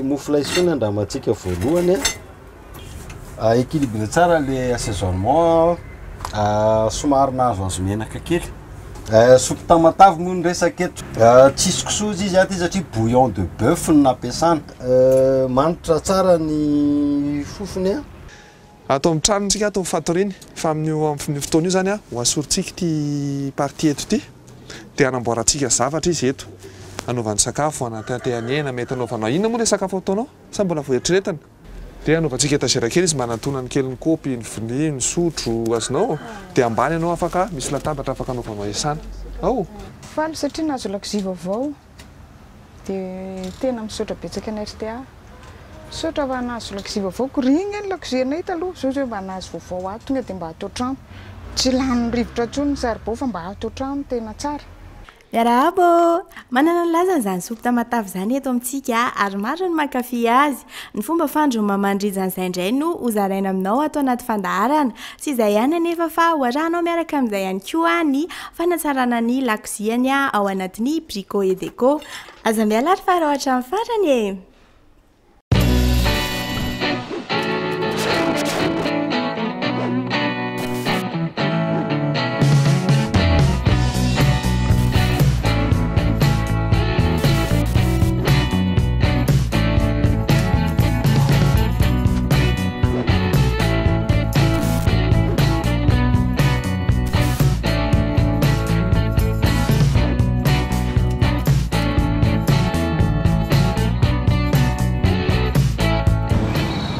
mofo laisoa no andramantsika voalohany a. Équilibré tsara le assaisonnement, somary nahazoazo menaka kely. Soupe tamatavy moa no resaka eto. Tsisy kisoa izy ato satria bouillon de bœuf no nampiasana. Manitra tsara ny fofony a. Ato amin'ny tranontsika ato ny fatoriany fa amin'io amin'io fotoana io zany a ho asorintsika ity partie eto ity dia hanamboarantsika zavatra izy eto hanaovany sakafo hanatanterahany hena mety hanaovanao inona moa ilay sakafo ataonao sa mbola vao eritreretina dia hanaovantsika étagère kely izy mba hanantonany kely ny kaopy ny vilia ny sotro azonao dia ambany ianao afaka misy latabatra afaka hanaovanao esana ao. Faly satria nahazo lakozia vaovao. Dia tena misaotra betsaka ny rta. Misaotra fa nahazo lakozia vaovao ko ry nge ny lakozianay taloha zao zao mba nahazo vaovao ato tonga dia mba ato an-trano. Tsy lanin'ny rivotra intsony ny saribao fa mba ato an-trano tena tsara. Miarahaba ô! Manana ny lazany izany soupe tamatave izany eto amintsika ary maro ny mankafy azy. Ny fomba fandron'i Maman Rija an'izay indray no hozaraina aminao ato anaty fandaharana. Tsy izay ihany anefa fa ho arahanao miaraka amin'izay ihany koa ny fanatsarana ny lakoziany ao anatin'ny Brico et Déco. Aza miala ary fa araho hatramin'ny farany e!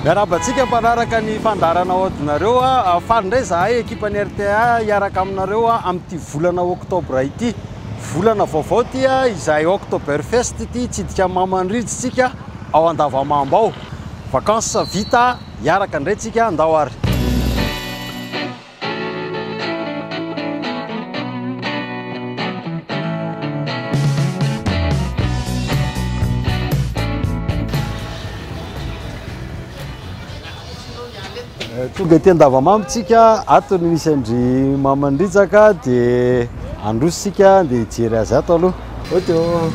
Miarahaba antsika mpanaraka ny fandaharana Aodinareo. Faly indray izahay ekipan'ny RTA hiaraka aminareo amin'ity volana oktobra ity. Volana vaovao ity izay Oktoberfest ity hitsidika Mamanrija isika ao Andavamamba ao. Vacances vita, hiaraka indray tsika, andao ary. Tonga ety Andavamamba tsika, ato no misy an-dry Mamanrija dia handroso tsika dia hijery azy ato aloha. Ody ô!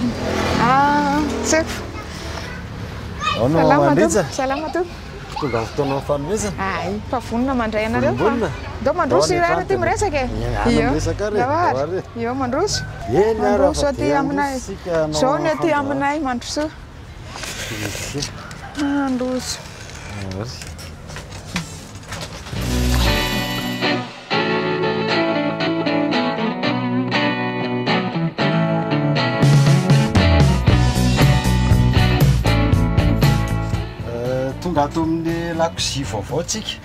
Ah, Sefo. Ahoana Mamanrija? Salama tompoko. Tonga amin'ny fotoana fanomezana. Ay, fa vonona mandray anareo fa. Vonona. Ndao mandroso Ndao any ary aty an-trano miresaka e. Eny, Io. miresaka ary e. Ndao Ndao ary. ary e. Io mandroso. Eny ary Mandroso fa aty dia aminay. handroso isika hanao Zao ny aty fandaharana. aminay mandroso. Mandroso. Ary. Tonga ato amin'ny lakozia vaovao tsika.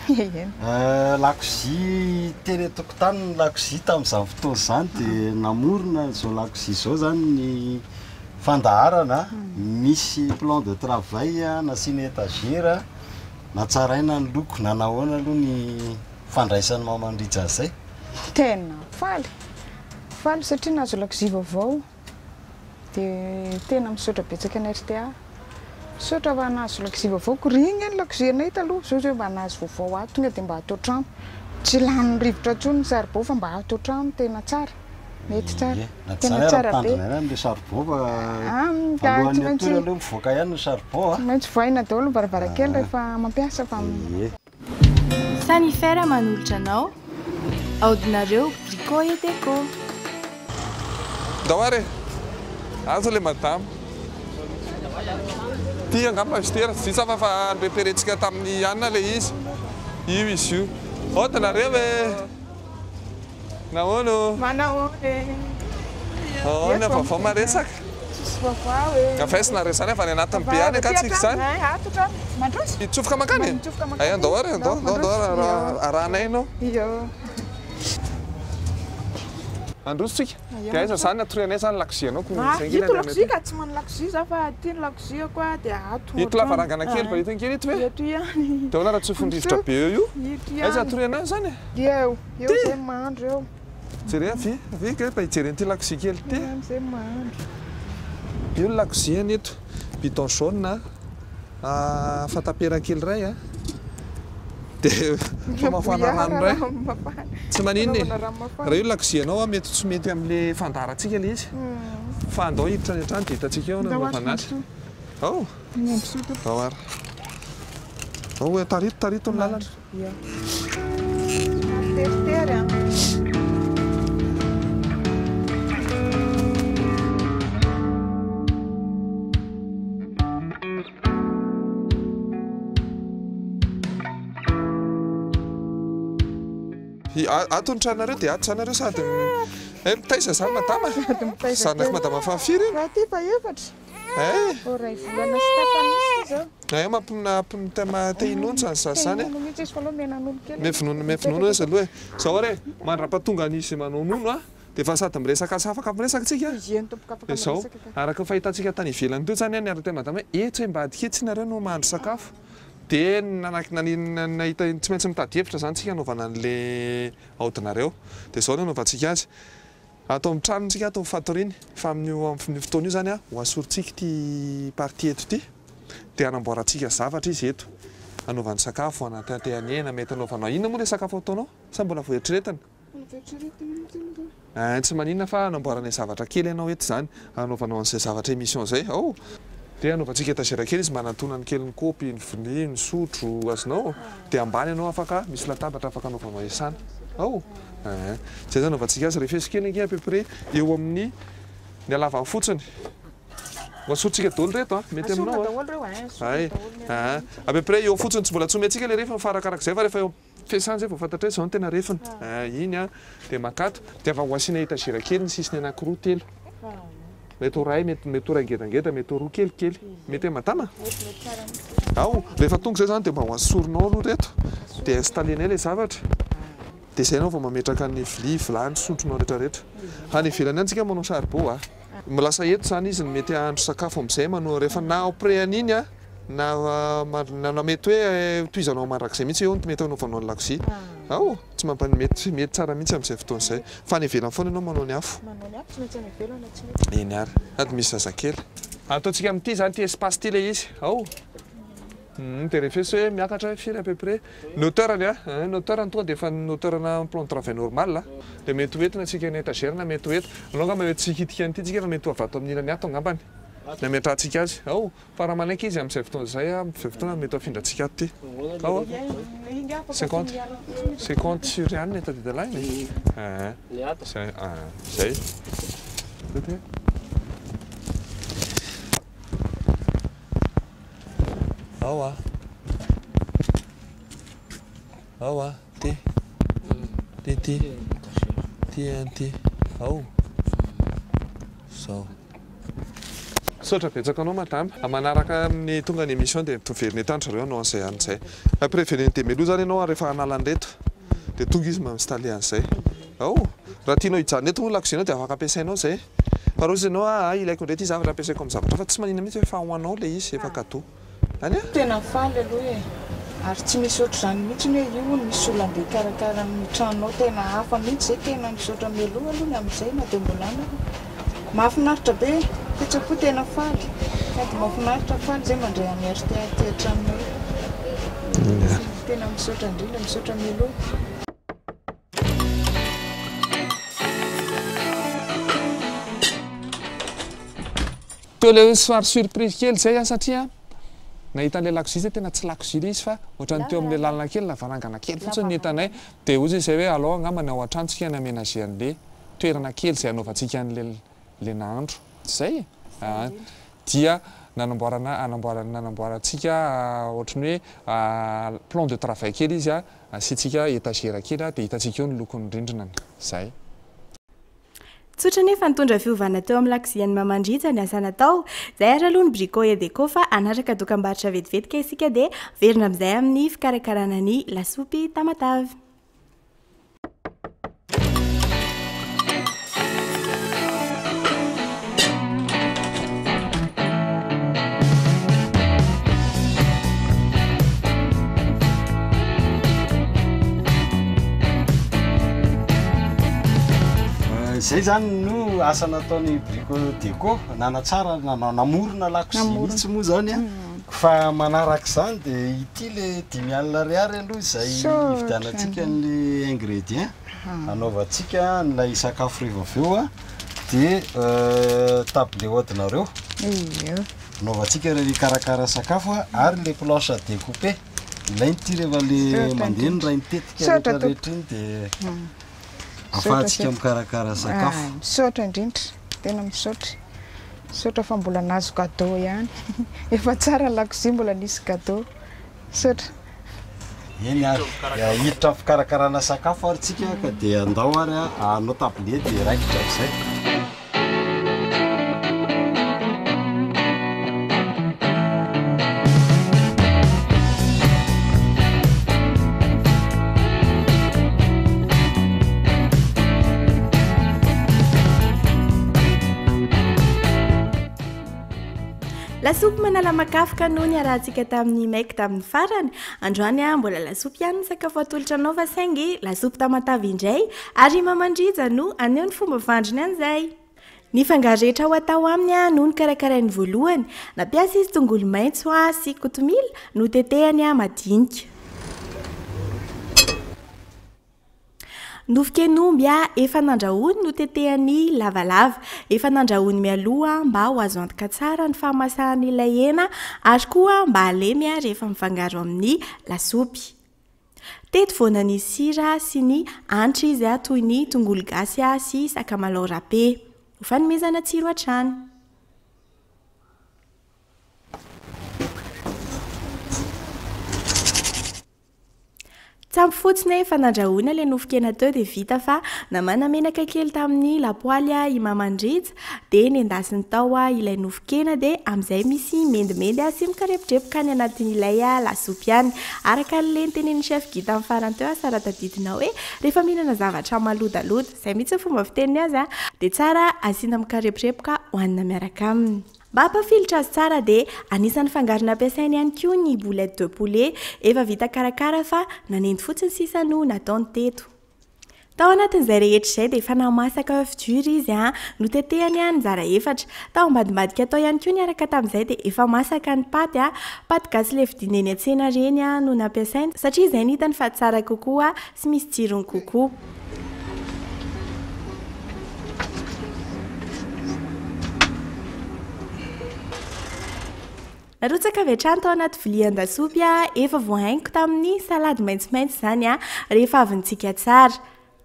Lakozia teny an-tokotany ny lakozia tamin'izany fotoana izany dia namorona izao lakozia izao izany ny fandaharana. Misy plan de travail, nasiana étagère, natsaraina ny loko. Nanahoana aloha ny fandraisan'i Maman Rija izay? Tena faly, faly satria nahazo lakozia vaovao dia tena misaotra betsaka ny rta. Misaotra fa nahazo lakozia vaovao ko ry nge ny lakozianay taloha, zao zao mba nahazo vaovao ato tonga dia mba ato an-trano. Tsy lanin'ny rivotra intsony ny saribao fa mba ato an-trano tena tsara, mety tsara, Ie, na tsy tena izany ary tsara be. mitandrina ihany amin'ilay charbon fa Ah, ka tsy alohan'ny maintsy hatory aloha mivoaka ihany ny charbon a. Tsy maintsy vohaina daholo ny varavarankely rehefa mampiasa fa. Ie. Sanifer manolotra anao Aodinareo Brico et Déco. Ndao ary e! Aza le madama. Ty angamba izy ty raha tsy diso aho fa efa ni-repérer-tsika tamin'ny anona le izy. Io izy io. Aodinareo e! Nahoana ô? Manahoana e? Ahoana vaovao maresaka? Tsisy vaovao e. Avy aiza nareo izany? Avy any anatiny be any angaha tsika izany? Ato hatrany. Mandroso? Hitsofoka mankany e? Mitsofoka mankany. Ay, andao ary, andao, andao, andao ary, arahanay ianao. Io. Androso tsika. Dia aiza izany atorianay izany lakozianao ko Ah, izay ito ngina lakozia ka tsy manana lakozia za fa aty ny lakoziako a dia ato. Ito lavarangana kely mba ito kely ito ve? Ito ihany. Dia ahoana raha tsofin-drivotra be eo io? Ito ihany. Aiza atorianay izany e? Eo, eo zay mahandro eo. Jereo avia, avia kay mba hijery an'ity lakozia kely ity. Eo zay mahandro. Io ny lakoziany eto, bidon jaune a, fatapera kely iray a, dia famafana rano iray. Tsy maninona e, raha io ny lakozianao a, mety tsy mety amin'ilay fandaharantsika ilay izy, fa andao hiditra any an-trano dia hitantsika eo ny nanaovana azy. Ao. Ao ary. Ao hoe tarito tarito ny lalana. Ia. Somary teritery an. Ato ny tranonareo dia ato izany nareo sady eh mitaiza izany madama? Sady mitaiza Zanak'i madama fahafiry iny? Raha ity fa efatra. Eh. Vao iray volana sy tapany izy ity izao. Eh mampite te hinono izany zaza izany e. Te hinono mihitsy izy fa aleo omena nono kely. Ome vinono ome vinono izy aloha e. Izao ary e, mandra-pahatonga an'izy manao nono a, dia efa sady miresaka sy afaka miresaka tsika. Izy tompoko afaka Dia izao, miresaka ka. araka ny fahitantsika tany ivelany teo izany a, niaraka tamin'i madama hoe etsy ambadika etsy nareo no mahandro sakafo. Dia nahita tsy maintsy mitady hevitra izany tsika hanaovana an'ilay aodinareo. Dia izao no hanaovantsika azy. Ato amin'ny tranontsika ato ny fatoriany fa amin'io amin'io fotoana io izany ho asorintsika ity partie eto ity dia hanamboarantsika zavatra izy eto. Hanaovany sakafo, hanatanterahany hena, mety hanaovanao inona moa ilay sakafo ataonao? Sa mbola vao eritreretina? Ein, tsy maninona fa hanamboaranay zavatra kely ianao eto izany, hanaovanao an'izay zavatra émission izay, ao. Dia hanaovantsika étagère kely izy mba hanantonany kely ny kaopy, ny vilia, ny sotro, azonao? Dia ambany ianao afaka, misy latabatra afaka hanaovanao esana, ao. Ein, izay izany hanaovantsika azy, refeso kely ange à peu près eo amin'ny ny halavany fotsiny. Ho asorintsika daholo ireto an, mety aminao an? Hay, ein, à peu près eo fotsiny, tsy mbola tsy omentsika ilay refiny fa arakarak'izay fa rehefa eo. Fesana zay vao fantatray zao ny tena refiny eh iny an dia makato dia avy asiana étagère kely ny sisiny anakiroa telo mety ho iray mety mety ho iray ngedangeda mety ho roa kelikely mety hoe madama ao rehefa tonga zay zany dia mba ho asorinao aloha reto dia installer-nay ilay zavatra dia zay ianao vao mametraka ny vilia vilany sotronao rehetra rehetra any ivelany any tsika manao charbon a lasa eto zany izy no mety hahandro sakafo amin'izay manao rehefa na après an'iny a Na na mety hoe tohizanao mandrakizay mihitsy eo no mety hanaovanao ny lakozia. Ao, tsy mampa mety mety tsara mihitsy amin'izay fotoana izay. Fa any ivelany foana ianao manao ny afo. Manao ny afo, tsy maintsy any ivelany, tsy mety. Eny ary. Sady misy zazakely. Ataontsika amin'ity izany ity espace ity ilay izy. Ao. Dia refeso hoe miakatra hoe firy à peu près. Ny hauteur-ny an, ny hauteur-ny tonga dia efa ny hauteur-na plan de travail normal. Dia mety ho entina tsika ny étagère na mety ho eto. Aleo angamba mety tsy hikitika an'ity tsika fa mety ho avy ato amin'ny ilany ato angambany ny hametrahantsika azy. Ao. Fa raha manaiky izy amin'izay fotoana izay, amin'izay fotoana mety ho afindrantsika ato ity. Ao a? 50, 50 sur ihany ny tadidalahy e. Eeh. Zay, eeh, zay. Ao a. Ao a, ty. Ty, ty. Ty, ty. Ao. Zao. Misaotra betsaka anao madama. Manaraka amin'ny tonga ny émission dia miverina eto andry zareo hanao an'izay an'izay. Prévenir dia mialoha zany ianao rehefa hanala an'ireto dia tonga izy mi-installer an'izay. Ao! Raha tianao hijanona eto moa ny lakozianao dia afaka ampiasainao izay. Fa raha ozy ianao aa ilaiko indray ity zavatra ampiasaiko amin'ny zavatra hafa tsy maninona mihitsy fa ho anao ilay izy efa cadeau. Any a! Tena faly aloha e! Ary tsy misy ohatr'izany mihitsy hoe io hono misy olona andeha hikarakara ny tranonao tena hafa mihitsy izay tena misaotra mialoha aloha ny amin'izay na dia mbola any ary. Mahafinaritra be e! Fihetseham-po tena faly sady mahafinaritra faly izay mandray an'i RTA aty an-tranonay. Tena misaotra indrindra misaotra mialoha. Teo ilay hoe somary surprise kely izay aho satria nahita an'ilay lakozia izay tena tsy lakozia ilay izy fa ohatran'ny teo amin'ilay lalana kely lavarangana kely fotsiny ny hitanay dia hoy izy izay hoe alao angamba ny ao an-tranontsika ny aménager an'ilay toerana kely izay hanaovantsika an'ilay ilay nahandro izay e! Dia nanamboarana anamboarana nanamboarantsika ohatran'ny hoe plan de travail kely izy asiantsika étagère kely dia hitantsika eo ny lokon'ny rindrina izay. Tsotra nefa nitondra fiovana teo amin'ny lakozian'i Mamandrija ny asa natao. Izay ary aloha ny Brico et Déco fa hanaraka dokambarotra vetivetika isika dia miverina amin'izay amin'ny fikarakarana ny lasopy Tamatave. Izay zany no asa nataon'ny Brico Déco, nanatsara, namorona lakozia mihitsy moa zany an. Fa manarak'izany dia ity le dimy alina ariary aloha izay hividianantsika an'le ingrédient hanaovantsika an'ilay sakafo rehefa avy eo an, dia table haute-nareo. Ia. Anaovantsika rehefa hikarakara sakafo ary le planche à découper. Ilaina ity rehefa le mandeha ny rain-tetika Misaotra rehetra rehetra iny dia ahafahantsika mikarakara sakafo. Ah, misaotra indrindra, tena misaotra. Misaotra fa mbola nahazo cadeau ihany. Efa tsara ny lakozia mbola nisy cadeau. Misaotra. Eny ary, hiditra amin'ny fikarakarana sakafo ary tsika ka dia andao ary hanao tablier dia raikitra amin'izay. Lasopy manala makafoka no niarahantsika tamin'ny Mike tamin'ny farany. Androany mbola lasopy ihany ny sakafo atolotra anao fa saingy lasopy tamatave indray ary i Mamandrija no haneho ny fomba fandriny an'izay. Ny fangaro rehetra ho atao aminy no nokarakarainy voalohany. Nampiasa izy tongolo maitso sy kotomila notetehany madinika. Nofon-kenomby efa nandrahoiny notetehany lavalava. Efa nandrahoiny mialoha mba ho azo antoka tsara ny fahamasahan'ilay hena ary koa mba halemy rehefa mifangaro amin'ny lasopy. Teto vao nanisy sira sy ny hanitra izy toy ny tongolo gasy sy sakamalao râpé. Ho fanomezana tsiro hatrany. Tsy ampy fotsiny hoe efa nandrahoina ilay nofon-kena teo dia vita fa namana menaka kely tamin'ny lapoaly i Maman Rija dia nendasiny tao ilay nofon-kena dia amin'izay misy mendimendy sy mikarepodrepoka any anatin'ilay lasopy any. Araka an'ilay notenenin'ny chef Guy tamin'ny farany teo asa raha tadidinao hoe rehefa mihinana zavatra malodaloda, izay mihitsy ny fomba fiteniny azy, dia tsara asiana mikareporepoka hohanina miaraka aminy. Mba hampafilotra azy tsara dia anisan'ny fangaro nampiasainy ihany koa ny boulettes de poulet efa vita karakara fa nanendy fotsiny sisa no nataony teto. Tao anatin'izay rehetra izay dia efa namasaka oeuf dur izy an, notetehany nizara efatra. Tao ambadimbadika tao ihany koa niaraka tamin'izay dia efa masaka ny paty an, paty gasy le vidiana eny an-tsena ireny no nampiasainy satria izay no hitany fa tsara kokoa sy misy tsirony kokoa. Narotsaka avy hatrany tao anaty vilia an-dasopy efa voahaingo tamin'ny salady maitsomaitso izany rehefa avy nitsika tsara.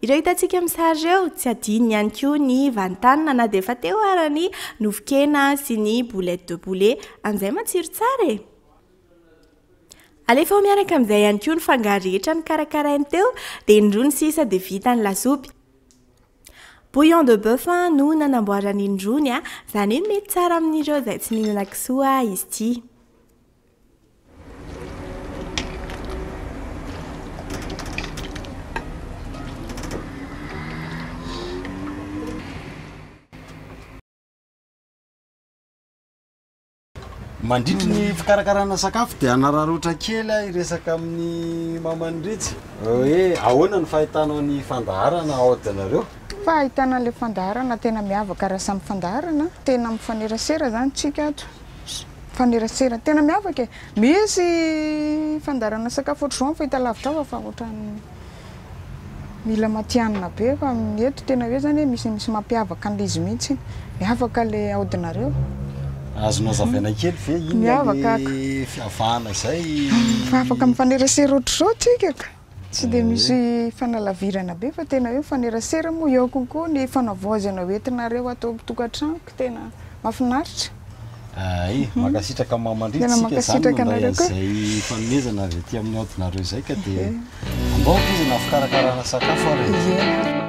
Ireo hitantsika amin'ny sary ireo, tsy adino ihany koa ny vantanina na dia efa teo ara ny nofon-kena sy ny boulettes de poulet. An'izay matsiro tsara e! Alefa ao miaraka amin'izay ihany koa ny fangaro rehetra nokarakarainy teo dia ny rony sisa dia vita ny lasopy. Bouillon de boeuf no nanamboarany ny rony, izany hoe mety tsara amin'ireo izay tsy mihinana kisoa izy ity. Mandritry ny fikarakarana sakafo dia hanararaotra kely aho hiresaka amin'ny maman'i Rija hoe ahoana ny fahitanao ny fandaharana ao adinareo? Fahitana an'ilay fandaharana tena miavaka raha samy fandaharana, tena mifanerasera izany tsika ato, mifanerasera tena miavaka e! Misy fandaharana sakafo ohatr'izao amin'ny fahitalavitra hafa fa ohatran'ny Mila matihanina be fa ny eto tena hoe zany hoe misy misy mampiavaka an'ilay izy mihitsy. Miavaka ilay aodinareo. Azonao azavaina kely ve inona le fiavahana izay? Fa afaka mifanerasera ohatr'izao tsika ka. Tsy dia misy fanalavirana be fa tena hoe mifanerasera moa eo konko ny fanavaozana hoentinareo ato am-tokantranoko tena mahafinaritra. Ay, mankasitraka mamandritra Tena isika izany mankasitraka nandray anareo koa. an'izay fanomezana avy aty amin'ny aodinareo izay ka dia andao ankizy na fikarakarana sakafo ary e. Ie ary.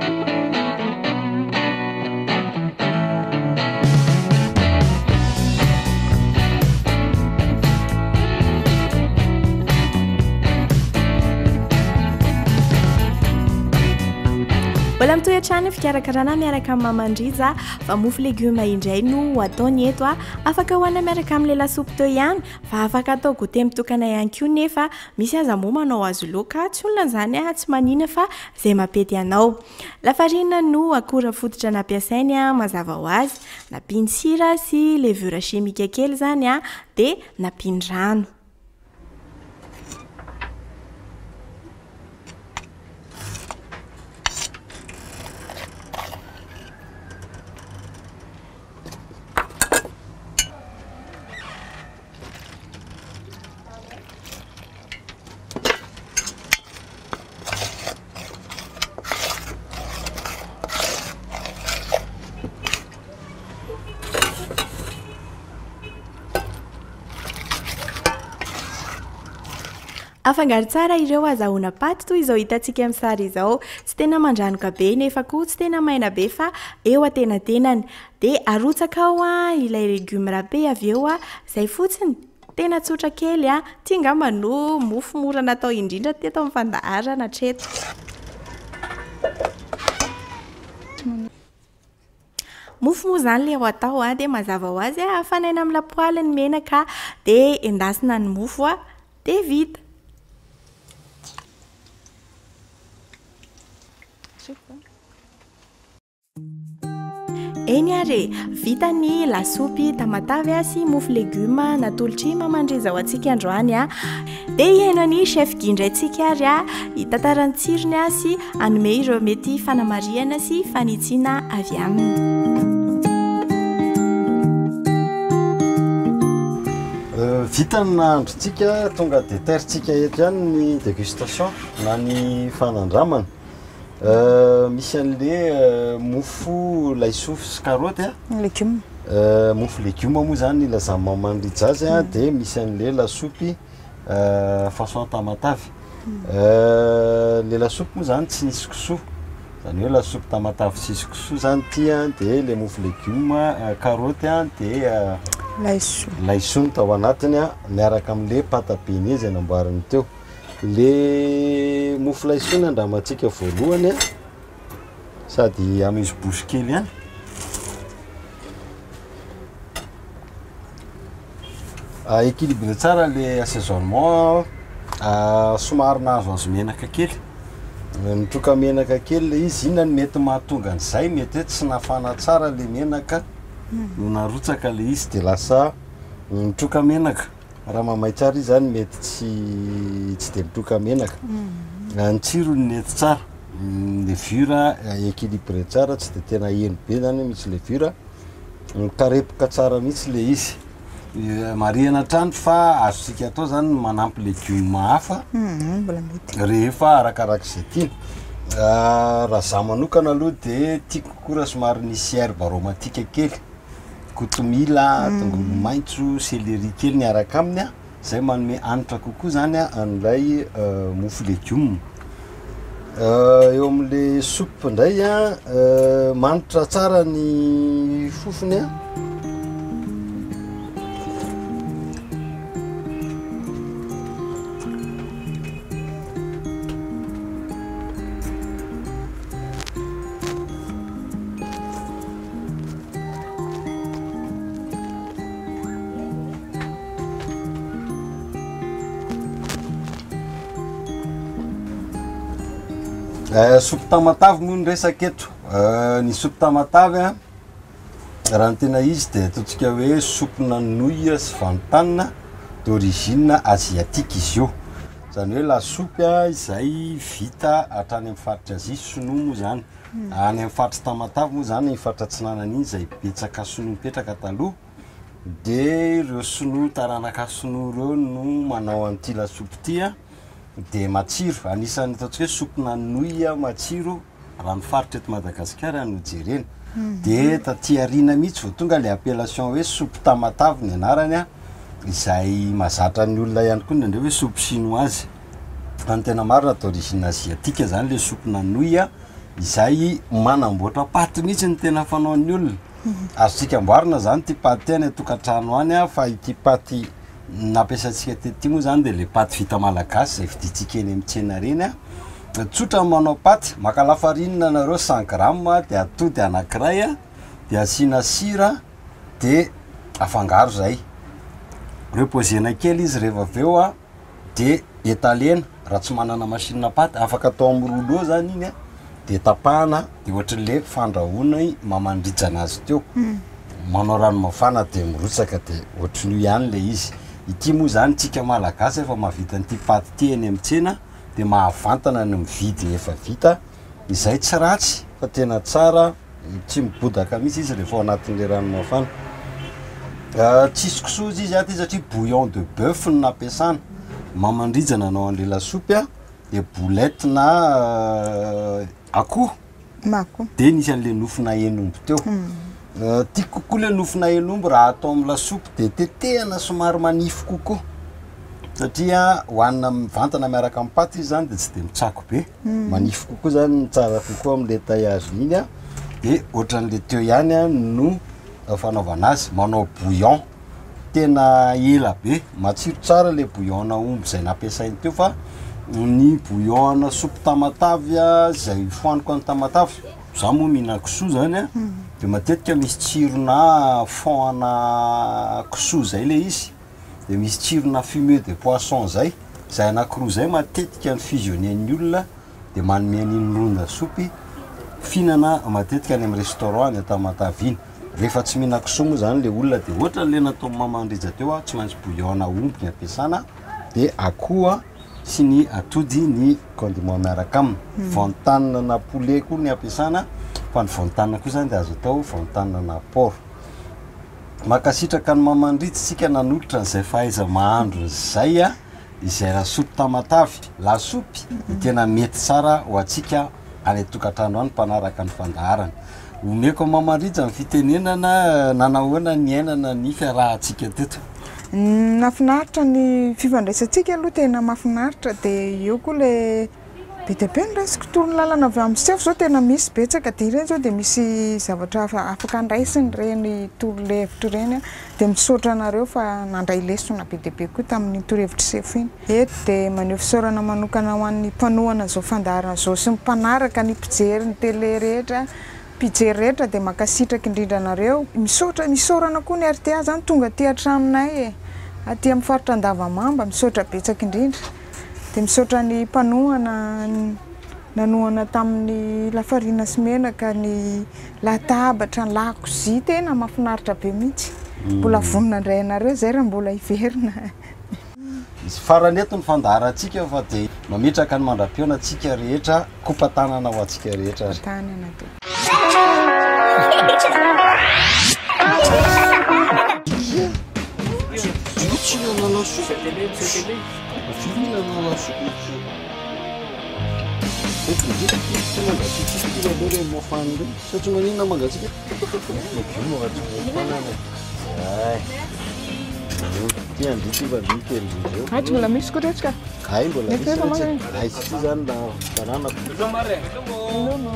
Mbola mitohy hatrany ny fikarakarana miaraka amin'ny Mamandrija fa mofo legioma indray no ho ataony eto. Afaka hohanina miaraka amin'ilay lasopy teo ihany fa afaka atao goûter mitokana ihany koa nefa misy aza moa manao azy loaka tsy olana izany tsy manina fa izay mampety anao. Lafarinina no akora fototra nampiasainy mazava ho azy, nampiany sira sy levure chimique kely izany dia nampiany rano. Afangaro tsara ireo azahoana paty toy izao hitantsika amin'ny sary izao. Tsy tena mandranoka be nefa koa tsy tena maina be fa eo antenatenany. Dia arotsaka ao ilay legioma râpé avy eo, izay fotsiny. Tena tsotra kely. Ity angamba no mofo mora natao indrindra teto amin'ny fandaharana hatreto. Mofo moa izany ilay ho atao dia mazava ho azy hafanaina amin'ny lapoaly ny menaka dia endasina ny mofo dia vita. Eny ary e, vita ny lasopy tamatave sy mofo legioma natolotr'i Maman Rija ho antsika androany. Dia hihaino an'i Chef Guy indray tsika ary hitantara ny tsirony sy hanome ireo mety fanamarihana sy fanitsiana avy aminy. Vita ny nahandrontsika, tonga dia tairintsika eto ihany ny dégustation na ny fanandramana. Misy an'le mofo laisoa sy karaoty a. Legioma. Mofo legioma moa zany ilazan'i Maman Rija azy a, dia misy an'le lasopy façon Tamatave. Le lasopy moa zany tsy nisy kisoa, zany hoe lasopy Tamatave tsisy kisoa zany ity a, de le mofo legioma karaoty a, de Laisoa. laisoa no tao anatiny a, miaraka am'le pâte à beignet zay namboariny teo. Le mofo laisoa no andramantsika voalohany a, sady amuse bouche kely ihany. Équilibré tsara le assaisonnement, somary nahazoazo menaka kely, nitroka menaka kely le izy, inona no mety mahatonga an'izay? Mety hoe tsy nafana tsara le menaka no narotsaka le izy de lasa nitroka menaka, raha mamay tsara izy zany mety tsy tsy de mitroka menaka, ny tsirony nety tsara, levure équilibré tsara tsy de tena heno be zany hoe misy levure, mikarepoka tsara mihitsy le izy. Marihana hatrany fa azontsika atao zany ny manampy legioma hafa Mbola mety. rehefa arakarak'izay tiana. Raha za manokana aloha de tiako kokoa raha somary nisy herbe aromatique kely, kotomila, tongolo maitso, céleri kely miaraka aminy a, zay manome hanitra kokoa zany a an'ilay mofo legioma. Eo am'le soupe indray a, manitra tsara ny fofony a. Soupe tamatave moa ny resaka eto. Ny soupe tamatave a, raha ny tena izy de ataontsika hoe soupe-na nouille sy vantanina d'origine asiatique izy io. Zany hoe lasopy a izay vita hatrany amin'ny faritra Azia, sinoa moa zany. Any amin'ny faritra Tamatave moa zany, faritra Atsinanana iny izay betsaka sinoa mipetraka taloha. De ireo sinoa taranaka sinoa ireo no manao an'ity lasopy ity a, de matsiro, anisan'ny ataontsika hoe soupe-na nouille matsiro raha ny faritra eto Madagasikara no jerena. De taty aoriana mihitsy vao tonga le appellation hoe soupe Tamatave ny anarany a, izay mahazatra ny olona ihany koa indraindray hoe soupe chinoise. Fa ny tena marina d'origine asiatique zany le soupe-na nouille izay manamboatra paty mihitsy ny tena fanaon'ny olona. Azontsika amboarina zany ity paty ity any an-tokantrano any a, fa ity paty nampiasaintsika teto ity moa zany de le paty vita malagasy zay vidintsika eny amin'ny tsena reny a. Tsotra ny manao paty, maka lafarinina nareo cent gramme de atody anankiray a, de asiana sira de afangaro zay. Reposer-na kely izy rehefa avy eo a, de étaler-na, raha tsy manana machine à pâte afaka atao amin'ny rouleau zany iny a, de tapahana de ohatran'le fandrahoana mamandrijana azy teo, manao rano mafana de mirotsaka de ohatran'io ihany le izy. Ity moa zany tsika malagasy efa mahavita an'ity paty ity eny amin'ny tsena de mahavantana ny mividy ny efa vita, izay tsy ratsy fa tena tsara, tsy mibodaka mihitsy izy rehefa ao anatin'le rano mafana. Tsisy kisoa izy izy ato satria bouillon de boeuf no nampiasana, mamandrija nanao an'le lasopy a, de boulette na akoho Mako. de nisy an'le nofona hen'omby teo. Tiako kokoa le nofona hen'omby raha atao amin'ny lasopy de tetehana somary manify kokoa. Satria hohanina mivantana miaraka amin'ny paty izy zany de tsy de mitsako be. Manify kokoa zany, ny tsara kokoa amin'le taillage iny a. De ohatran'le teo ihany a no fanaovana azy, manao bouillon tena ela be, matsiro tsara le bouillon na omby zay nampiasainy teo. Fa ny bouillon na soupe Tamatavy a, zay fohaniko any Tamatavy, za moa mihina kisoa zany a, de matetika misy tsirona fond ana kisoa zay le izy, de misy tsirona fumet de poisson zay, zay anankiroa zay matetika ny fusionner-n'ny olona de manome an'iny ron-dasopy fihinana matetika any amin'ny restaurant any Tamatavy iny. Rehefa tsy mihina kisoa moa zany le olona, de ohatra le natao Maman Rija teo a, tsy maintsy bouillon na omby ny ampiasana, de akoho sy ny atody ny condiment miaraka aminy. Voantanina na poulet koa ny ampiasana, fa ny voantanina koa zany de azo atao voantanina na porc. Mankasitraka ny Maman Rija tsika nanolotra an'izay fahaiza mahandro zay a, izay lasopy Tamatavy. Lasopy de tena mety tsara ho antsika any an-tokantrano any mpanaraka ny fandaharana. Omeko Maman Rija ny fitenenana, nanahoana ny ainana ny fiarahantsika teto? Nahafinaritra ny fifandraisantsika aloha, tena mahafinaritra. De eo koa le be dia be ny raisiko toro ny lalana avy amin'ny sefo zao, tena misy betsaka. De ireny zao de misy zavatra afaka andraisiny ireny torohevitra ireny a. De misaotra anareo fa nandray lesona be dia be koa tamin'ny torohevitry sefo iny. Eto de maneho fisaorana manokana ho an'ny mpanohana zao fandaharana zao sy ny mpanaraka, ny mpijery ny télé rehetra, mpijery rehetra, de mankasitraka indrindra anareo. Misaotra, misaorana koa ny RTA zany tonga aty hatraminay e, aty amin'ny faritra Andavamamba, misaotra betsaka indrindra. De misaotra ny mpanohana nanohana tamin'ny lafarina sy menaka, ny latabatra, ny lakozia, tena mahafinaritra be mihitsy. Mbola vonona indray anareo zay raha mbola hiverina. Izy farany eto ny fandaharantsika fa de mametraka ny mandra-pihaona antsika rehetra, kopa-tanana ho antsika rehetra ary. Tanana to. Tsy mihinana lasopy. Tsy mihinana lasopy. Tsy mangatsiatsiaka ty aloha le mofany reny. Sa tsy maninona mangatsiaka? Legioma fa tsy mofana any. Ay. Ty andry ty fa ndry kely indrindra eo. Ay, tsy mbola misy koa retsika. Ay, mbola Mety misy efa retsy. manana. Ay, tsy zany na bananako. Nono.